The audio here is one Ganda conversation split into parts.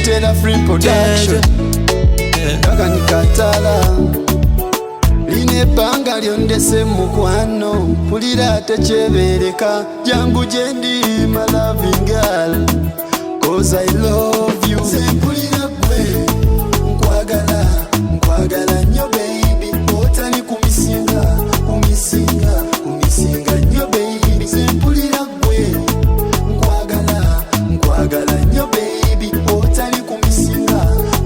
Nkuletera free production kakanikatala lino ebbanga lyondese mukwano mpulira tekyebeereka jangu gyendi my loving girl, 'cause I love you. Nze mpulira gwe nkwagala, nkwagala nnyo baby, otali kumisinga kumisinga kumisinga nnyo baby. Nze mpulira gwe nkwagala, nkwagala nnyo baby, otali kumisinga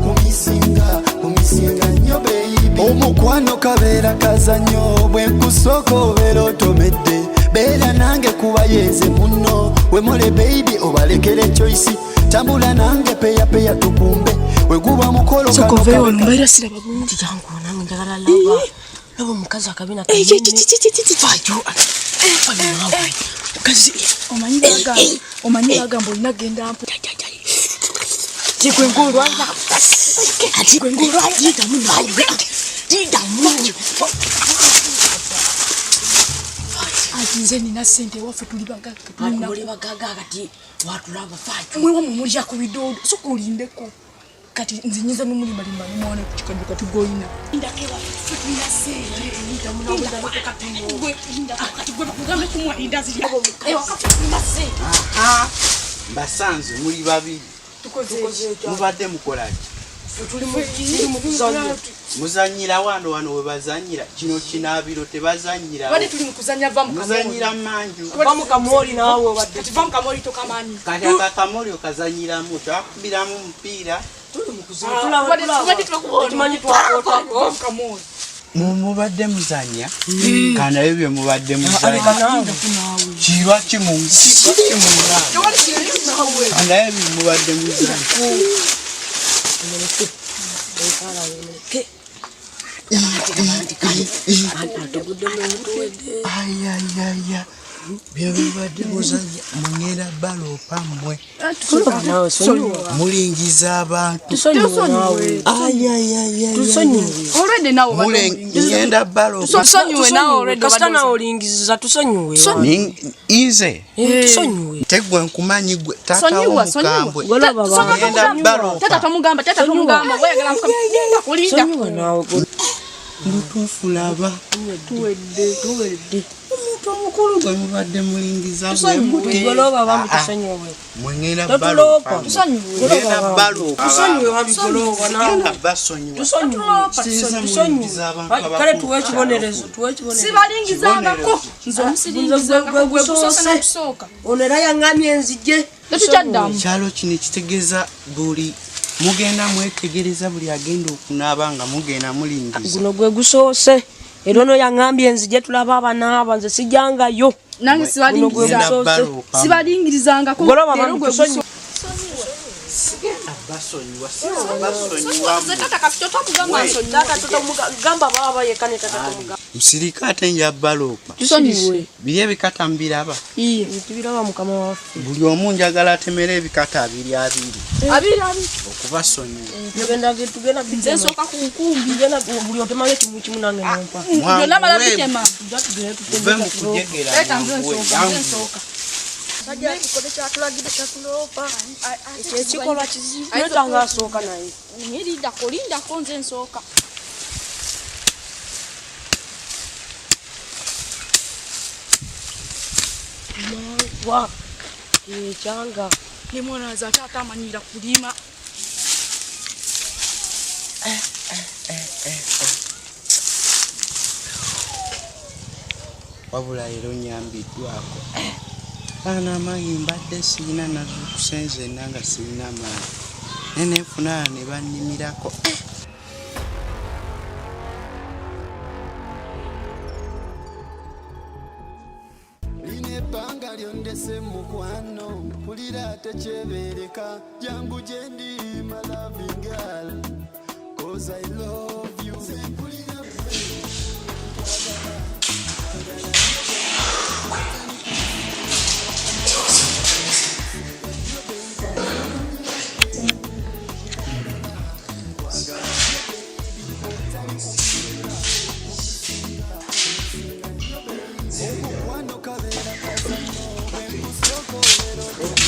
kumisinga kumisinga nnyo baby. Omukwano kabeera kazannyo, bwe nkusooka obeera otomedde, beera nange kuba yenze muno wemole baby, obalekere choice, tambula nange peyapeya tukumbe weguba mukolo. Sooka kano oveewo kabe wano, mbaira siraba bulungi. Jangu nange njagala laba. Laba omukazi akabina. Eh, ki, ki, ki, ki, ki, ki. Fayo. Fayo naawe. Mukazi. Omanyi bagamba olina genda mpo. Gwe ng'olwala. Ati gwe ng'olwala. Ddamu naawe. Ddamu. Ati nze nina ssente, ewaffe tuli bagagga. Muli bagagga kati watulaba fayo. Mwewa mwe mulya ku bidoodo, soka olindeko. Kati nze nyinza nomulimbalimba nomwana ku kikajjo kati goyina. Lindako, ewaffe ffe tulina ssente. Gwe lindako, kati gwe bakugambe kumuwa lindazi lya ewaka ffe tulina ssente. Mbasanze muli babiri. Tukoze Mubadde mukolaki? Tuli mu kuzannya. Muzanyira wano? Wano we bazanyira? Kino kinaabiro, tebazanyira. Tubadde tuli mu kuzannya va mu Muzanyira kamooli. manju. Va mu kamooli naawe obadde. Kati va mu kamooli tokamanyi. Kati akakamoli okazanyiramu, twakubiramu omupiira. Tuli mu kuzannya. Ah, Tulaba tubadde tulaba. tubakuba. Tumanyi twakootako. Va mu kamooli. Mubadde muzanya kanayo bye mubadde muzanya. Naawe. Kirwaki mungamba kanayo bye mubadde muzanya? Muleke. Atuguddemu mutuwedde. Ayayaya, byemubadde muzanya mungenda baloopa mmwe. Naawe sonyiwa. Mulingiza abantu. Tusonyiwe naawe. Ayayaya. Tusonyiwe. Olwedde naawe obadde omulingiza. Ngenda baloopa. Tusonyiwe naawe olwedde. Kasita obadde naawe olingiza, tusonyiwe. Nze Eh, tusonyiwe. tegwe nkumanyi gwe taatawo Sonyiwa, sonyiwa. mukambwe. Golaba ba. Ngenda baloopa. Tata tomugamba, tata tomugamba, weyagala linda kulinda. Sonyiwa naawe. Mutuufu, laba. Tuwedde. Tuwedde. Omuntu omukulu gwe mubadde mulingiza bwe muti. Goloba bambi, tusonyiwe. Mwengenda Totuloopa. baloopa. Tusonyiwe. Ngenda baloopa. Tusonyiwe bambi, goloba naawe. Ngenda basonyiwa. Tusonyiwe. Sinza Tusonyiwe. mulingiza abantu Kale abakulu. tuwe ekibonerezo, tuwe ekibonerezo. Sibalingizangako, nze omusiringizangako gwe gusoose n'okusooka. Ono era yaŋŋamye nzije. Tetukyaddamu. Ekyalo kino kitegeeza buli mugenda mwetegereza buli agenda okunaaba nga mugenda mulingiza. Guno gwe gusoose, era ono yaŋŋambye nzije tulaba abanaaba, nze sijangayo. Nange Guno gwe Ngenda gusoose. baloopa. sibalingirizangako. Goloba Leero bambi, gwe tusonyiwe. Basonyiwa, basonyiwa. Nze tata kasito tomugamba nsonyiwe. Taata totomugamba, baaba yekka ne tata tomugamba. Musirika ate nja baloopa. Tusonyiwe. Biri ebikata mbiraba. Iye. Tubiraba mukama waffe. Buli omu njagala atemera ebikata abiri abiri. Abiri abiri. Okubasonyiwa. Tugenda tugenda. Nze nsooka ku nkumbi. Tugenda buli otemayo kimu kimu, nange nompa. Byonna mala bitema. Tujja tugende. Muve mu kujegera. Leeta nze Mwanguwe, nsooka, nze yanguwe. nsooka. Kyatulagidde kyatuloopa, ekyo ekikolwa kizibu netanga asooka naye. Naye lindako, lindako, nze nsooka. Wa ekyanga. Ne mwana waze ate ate amanyira kulima. Wabula leero nyambiddwako aana amaanyi, mbadde sirina, nazuukuse nzenna nga sirina maanyi, naye nenfuna ne bannimirako. Lino ebbanga lyondese mukwano mpulira tekyebeereka jangu gyendi my loving girl, 'cause I love you. Nze mpulira gwe.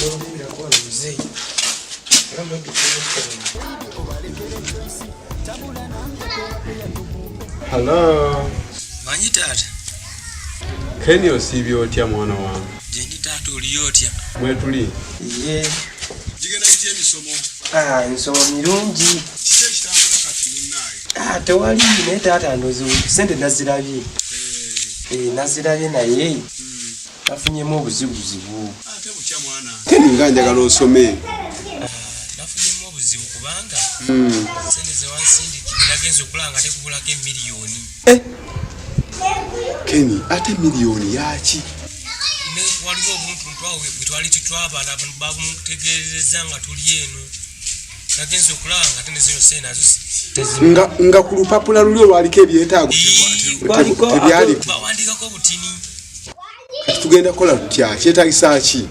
Nolukubira kuwano muzeeyi era. Hello. Manyi taata. Kenny osiibye otya mwana wange? Gyendi taata, oliyo otya? Mwetuli. Ye. Gigenda gitya emisomo? Ah, emisomo mirungi. Kiki ekitambula kati munnaaye? Ah, tewali, naye taata ndozi sente nazirabye. Nazirabye naye nafunyemu obuzibuzibu. Ate butya mwana? Kenny nga njagala osome. Nafunyemu obuzibu kubanga sente ze wansindikidde nagenze okulaba nga tekubulako emiliyoni. Kenny, ate miliyoni yaki? Waliwo obuntuntu awo bwe twali tetwabala, bamutegeerezza nga tuli eno. Nagenze okulaba nga ate ne zino sente nazo Nga ku lupapula luli olwaliko ebyetaago tebyaliko. Bawandiikako butini. Kati tugenda kukola tutya? Kyetaagisa ki?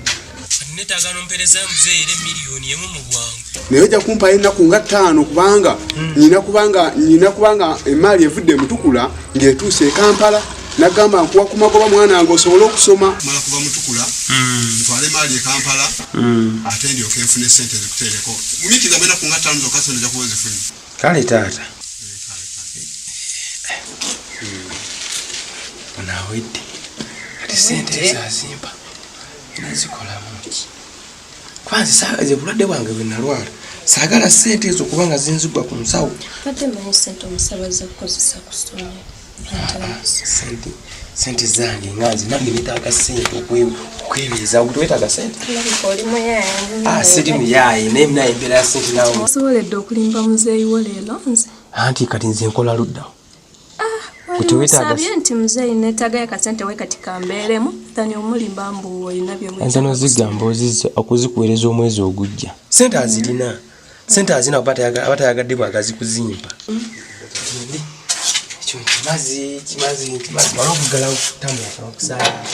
Kati neetaaga nompeereza muzeeyi era emiliyoni emu mu bwangu. Naye ojja kumpayo ennaku nga 5 kubanga nyina kubanga emaali evudde Mutukula ng'etuuse e Kampala. Nagamba nkuwa ku magoba mwana wange osobole okusoma. Mala kuva Mutukula, ntwale emaali e Kampala, ate ndyoke nfune ssente zikuteereko. Gumiikiriza ennaku nga 5 zokka, ssente ojja kuba ozifunye. Kale taata. Ono awedde. Kati ssente ezo azimpa nazikolamu ki? Kuba nze bulwadde bwange bwe nalwala saagala ssente ezo kubanga zinzigwa ku nsawo. Badde manyi ssente omusabaza kukozesa ku ssomero. Sente zange nga nze nange neetaaga ssente okwebeeza. Twetaaga ssente. Olabika oli muyaaye. Siri muyaaye naye naye embeera ya ssente naawe. Osoboledde okulimba muzeeyi wo leero nze. Anti kati nze nkola luddawo. Musabye nti muzeeyi neetaagayo akasente we kati kambeeremu than omulimba mbu olina bye Nze nozigamba ozizza okuzikuweereza omwezi ogujja. Ssente azirina. Ssente azirina kuba aba tayagadde bwagazi kuzimpa. Tugende. Ekyo nkimaze, nkimaze, nkimaze. Mala okuggalawo tambula okusaala.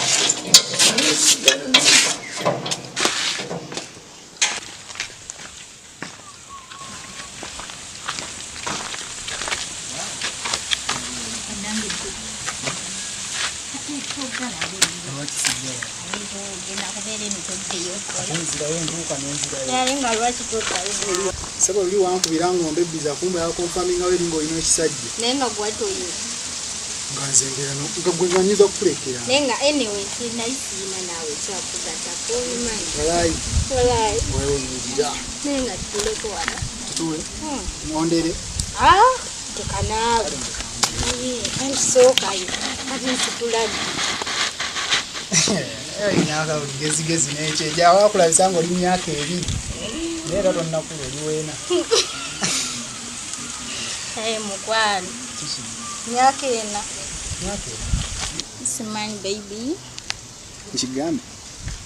Sebo luli wankubira ng'ombe ebbiza kumbe yakonfamingawo eri ng'olina ekisajja. Naye nga gwatoyo. Nga nze mbeera nga gwe nga nnyinza kukulekera. Naye nga anyway naye siina naawe kyakugattako obimanyi. Walayi. Walayi. Weewunyirira. Naye nga tutuuleko wano. Tutuule? Ngondere. Ah, teka naawe. Anti sookayo. Kati nsitulabye. Emyaka olugezigezi n'ekyejo awakulabisa ng'oli myaka 2. Naye era tonnakula oli weena. Mukwano. Myaka 4. Myaka 4. Simanyi baby. Nkigambe.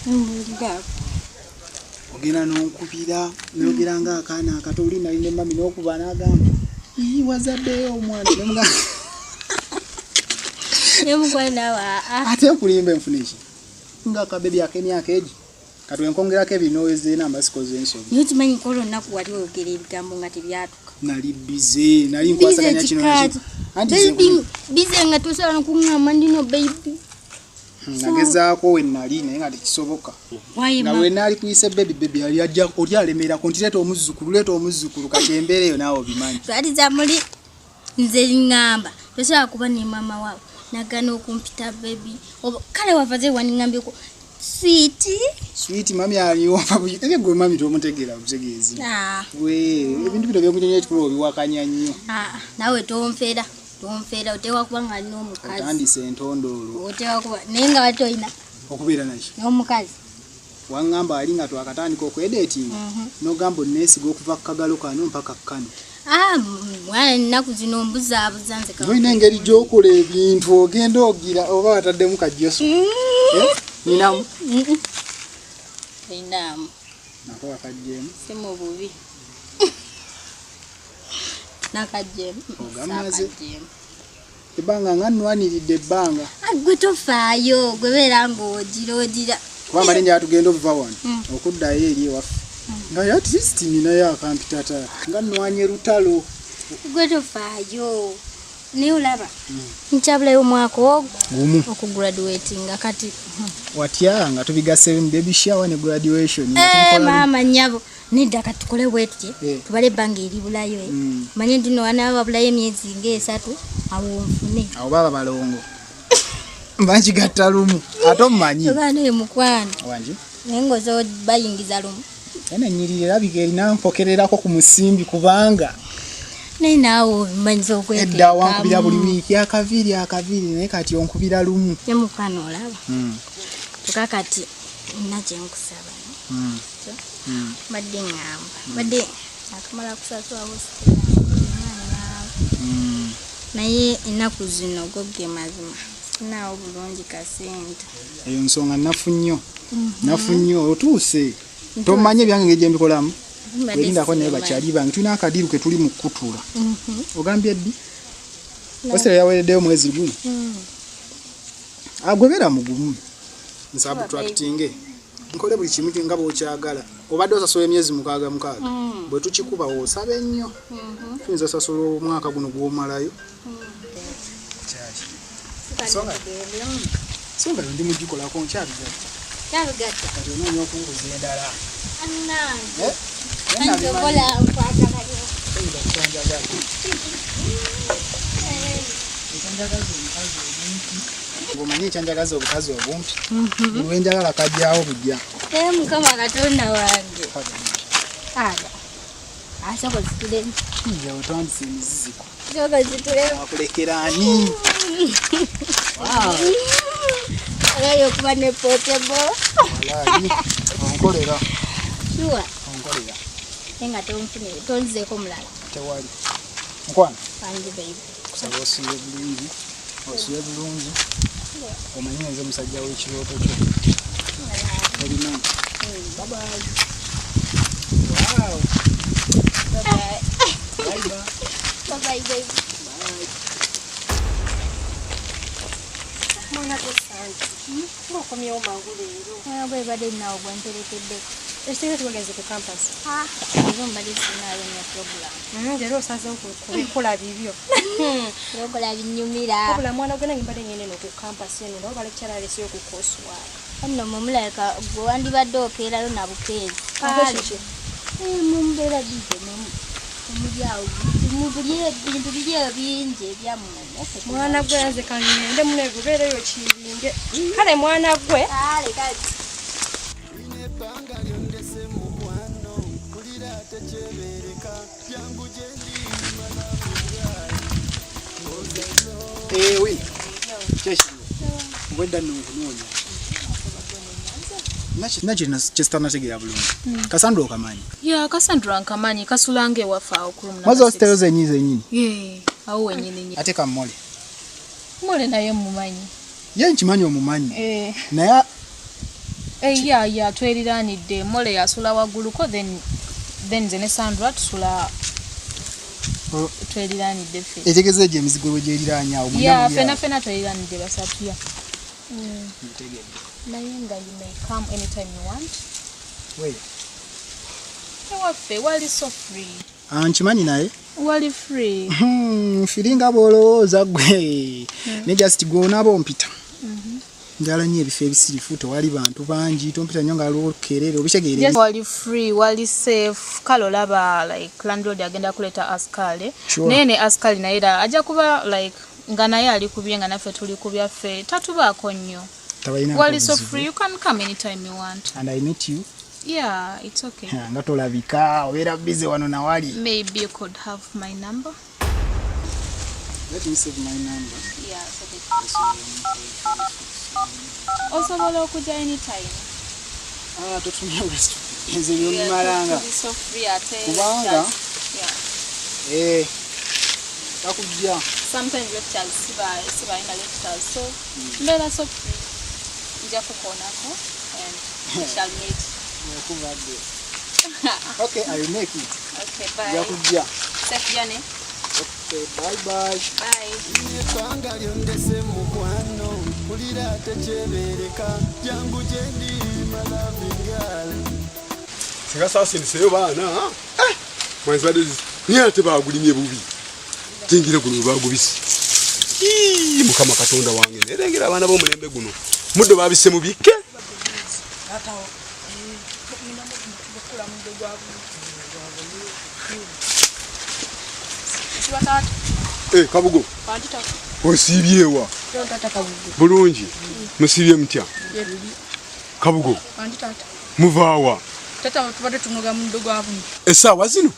Mbuulira. Ogenda n'onkubira n'ogira ng'akaana akato oli nali ne mami n'okuba n'agamba ii wazaddeyo omwana. Ne mukwano naawe aa. Ate nkulimba enfuna eki? Nga akabebi ak'emyaka egi. Kati wenkongerako ebinoweza enamba sikoze ensobi. Naye okimanyi nkola olunaku wali oyogera ebigambo nga tebyatuka. Nali bize, nali nkwasaganya kino nakino. Anti nze Bize nga tosobola n'okuŋŋamba ndino baby. Nagezaako we nali naye nga tekisoboka. Nga we nali kuyise baby baby yali ajja oli alemerako nti leeta omuzzukulu leeta omuzzukulu kati embeera eyo naawe obimanyi. Twaliza muli nze ŋŋamba tosobola kuba ne maama waawe nagaana okumpita baby. Kale wavaze wandiŋŋambyeko sweet. Sweet mami aliwo ebyo gwe mami tomutegeera butegeezi. We ebintu bino byenkunyonyola ekikulu obiwakanya nnyo. Naawe tonfera. Tonfera oteekwa kuba nga alina omukazi. Otandise entondoolo. Oteekwa kuba naye nga wali tolina. Okubeera naki? N'omukazi. Waŋŋamba ali nga twakatandika okwedeetinga. N'ogamba onneesiga okuva ku kagalo kano mpaka ku kano. Mwana ennaku zino mbuzaabuza nze ka. Olina engeri gy'okola ebintu ogenda ogira oba wataddemu kajjoso. Ninamu? Tolinaamu. Nako wakaggyemu? Si mu bubi. Nakaggyemu. Ogamaze. Ebbanga nga nnwaniridde ebbanga. Gwe tofaayo, gwe beera ng'ogira ogira. Kuba mbadde njagala tugende okuva wano okuddayo eri ewaffe. Nga at least ninayo akampita taata. Nga nnwanye lutalo. Gwe tofaayo. Naye olaba nkyabulayo omwaka ogwo Gumu. okugraduatinga kati. Watya nga tubigase baby shower ne graduation. Nga Eh, tubikola lumu. Maama nnyabo, nedda kati tukole bwe tutye, Eh. tubale ebbanga eribulayo, eh. Manye nti no wanaaba wabulayo emyezi ng'esatu awo nfune. Awo baba balongo. Mba nkigatta lumu ate omumanyi. Oba naye mukwano. Wangi. Naye ng'osobola bayingiza lumu. Eno ennyiriri erabika erina mpokererako ku musimbi kubanga Naye naawe obimanyiza okweteekamu. Edda wankubira buli wiiki akaviiri akaviiri naye kati onkubira lumu. Ne mukwano olaba. Kyokka kati nina kye nkusaba. Mbadde ŋŋamba. Mbadde akamala kusasula hostel yange. Naye ennaku zino go ge mazima. Sinaawo bulungi kasente. Eyo nsonga nnafu nnyo. Nnafu nnyo otuuse. Tomanyi ebyange engeri gye mbikolamu. Mbadde Werindako naye simanyi. bakyali bange tulina akadiru ke tuli mu kukutula. Ogambye ddi? Hostel yawereddeyo mwezi gumu. Agwe beera mugumu. Nsubtractinge. Nkole buli kimu nga bw'okyagala. Obadde osasula emyezi mukaaga mukaaga. Bwe tukikuba osaba ennyo. Tuyinza osasula omwaka guno gw'omalayo. Songa ndi mugikolako nkyabigatta. Kyabigatta. Kati onoonya okunguza endala. Annange. Eh? Anti okola nkwataganya. Ng'omanyi ekyanjagaza obukazi obumpi. Buli lwe njagala kajjawo bujja. Naye Mukama Katonda wange. Aga. Asooka ozitulemu. Nja otandise emiziziko. Sooka ozitulemu. Akulekera ani? Olabye okuba ne portable. Walayi. Onkolera. Sure. Onkolera. Naye nga tonfunire, tonzizeeko mulala. Tewali. Mukwano. Wangi baby. Kusaba osiibe bulungi. Osiibe bulungi. Omanyi nze musajja w'ekirooto kyo. Obimanyi. Bye bye. Wow. Bye bye. Bye bye. Bye bye baby. Mwana gwe Sandra, ng'okomyewo mangu leero. Mwana gwe badde naawe gwe mperekeddeko. Ekitegeeza tiwagenze ku campus? Ah, leero mbadde sinaayo nnyo program. Leero osazeewo kubikola bibyo. Byokola binyumira. Wabula mwana gwe nange mbadde ngenda eno ku campus eno ndaba balekkyala aleseyo ku coursework. Nno mmwe mulabika gwe wandibadde okeerayo na bukeezi. Ate kiki? Eh, mumbeera busy muli awo mu buli ebintu biri ebyo bingi ebyammwe. Mwana gwe nze kangende muno egubeereyo kiringe. Kale mwana gwe. Kale kale. Ebbanga lyondese mukwano mpulira tekyebeereka jangu gye ndi Ewe. Kyekiriwo. Obwedda nno nkunoonya. Nakyo kyesitanategeera bulungi. Cassandra okamanyi? Ya, Cassandra nkamanyi, kasulanga ewaffe awo ku room Maze number hostel six. zennyini zennyini. Ye, awo wennyini nnyini. Ate kammole. Mole naye mumanyi. Ye nkimanyi omumanyi. Eh. Naye Eh, ya tweriraanidde. Mole yasula wagguluko then nze ne Sandra tusula tweriraanidde ffe. Etegeeza egyo emizigo bwe gyeriraanye awo. Mwenna Ya, muli ffenna awo. ffenna tweriraanidde basatu ya. Ntegedde. Naye nga you may come anytime you want. Wait. Ewaffe wali so free. Ah, nkimanyi naye. Wali free. Firinga bw'olowooza gwe. Ne just gw'onaaba ompita. Njagala nnyo ebifo ebisirifu tewali bantu bangi tompita nnyo nga lwokerere obitegeere. Yes, wali free, wali safe. Kale olaba like landlord agenda kuleeta askari. Sure. Naye ne askari naye era ajja kuba like nga naye ali kubye nga naffe tuli ku byaffe tatubaako nnyo. Tabalinaako Wali so buzibu. free, you can come anytime you want. And I met you. Yeah, it's okay. Ha, nga tolabika obeera busy wano nawali. Maybe you could have my number. Let me save my number. Yeah, so that osobola okujja anytime. Ah, totumya waste. Nze byobimalanga. Tuli so free ate Kubanga lectures. Yeah. Eh. Takujja. Sometimes lectures sibalina lectures so mbeera so free. Nja kukoonako and we shall meet. Okubadde. Okay, I will make it. Okay, bye. Nja kujja. Safe journey. Okay, bye bye. Bye. Ebbanga lyondese mukwano mpulira tekyebeereka jangu gye ndi my loving girl. Singa saasindiseyo baana mwanzibadde naye ate baagulimye bubi. Jengera guno bwe baagubise. Mukama Katonda wange, nerengera abaana b'omulembe guno muddo babisse mu bikke. Kabugo osiibyewa bulungi, musiibye mutya? Kabugo muvaawa essaawa zino?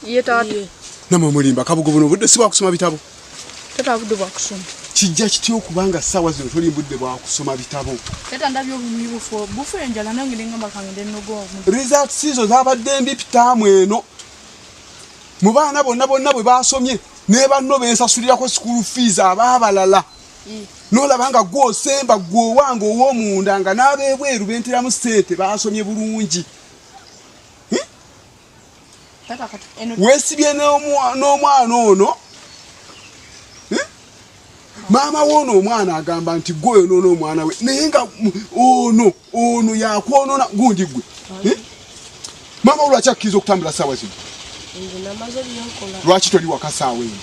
Namwe mulimba. Kabugo, buno obudde si bwakusoma bitabo. Kijja kitya okubanga ssaawa zino toli mbudde bwakusoma bitabo? Results zo zabadde mbi pitaamu eno. Mu baana bonna bonna bwe basomye ne banno bensasulirako school fees abaabalala, nolaba nga gwe osemba, gwe owange ow'omunda, nga n'ab'ebweru benteramu ssente basomye bulungi. Weesibye n'omwana ono. Maama w'ono omwana agamba nti gwe oyonoona omwana we, naye nga ono ono yakwonona gundi gwe. Maama wo lwaki akkiriza okutambula saawa zino? Lwaki toli waka saawa eno?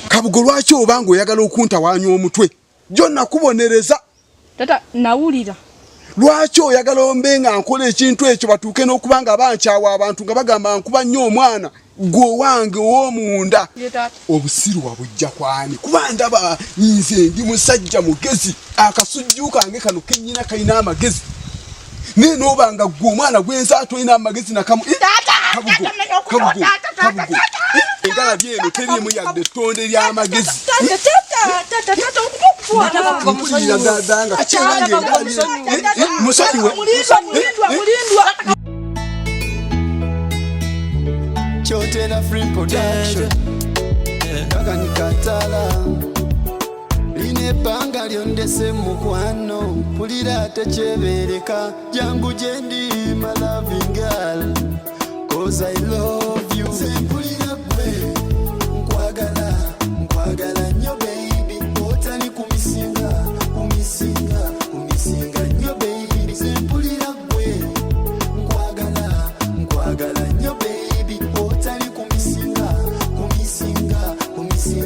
Kabugo, lwaki oba nga oyagala okuntawaanya omutwe gyo nakubonereza? Tata, nawulira. Lwaki oyagala ombe nga nkola ekintu ekyo, batuuke n'okuba nga bankyawa abantu nga bagamba nkuba nnyo omwana gwe owange ow'omunda? Obusiru wabujja kwani? Kuba ndaba nze ndi musajja mugezi, akasujju kange kano kenyina kalina amagezi, naye nooba nga gwe omwana gwenza tolina amagezi nakamu. Kabugo, Kabugo, Kabugo, engalabi eno teriimu yadde ettonde ly'amagezi. Mpulira dadanga kyerange engalabi musonyiwe. Kyotera Free Production Kakanikatala lino ebbanga lyondese mukwano, mpulira tekyebeereka, jangu gyendi my loving girl, 'cause I love you.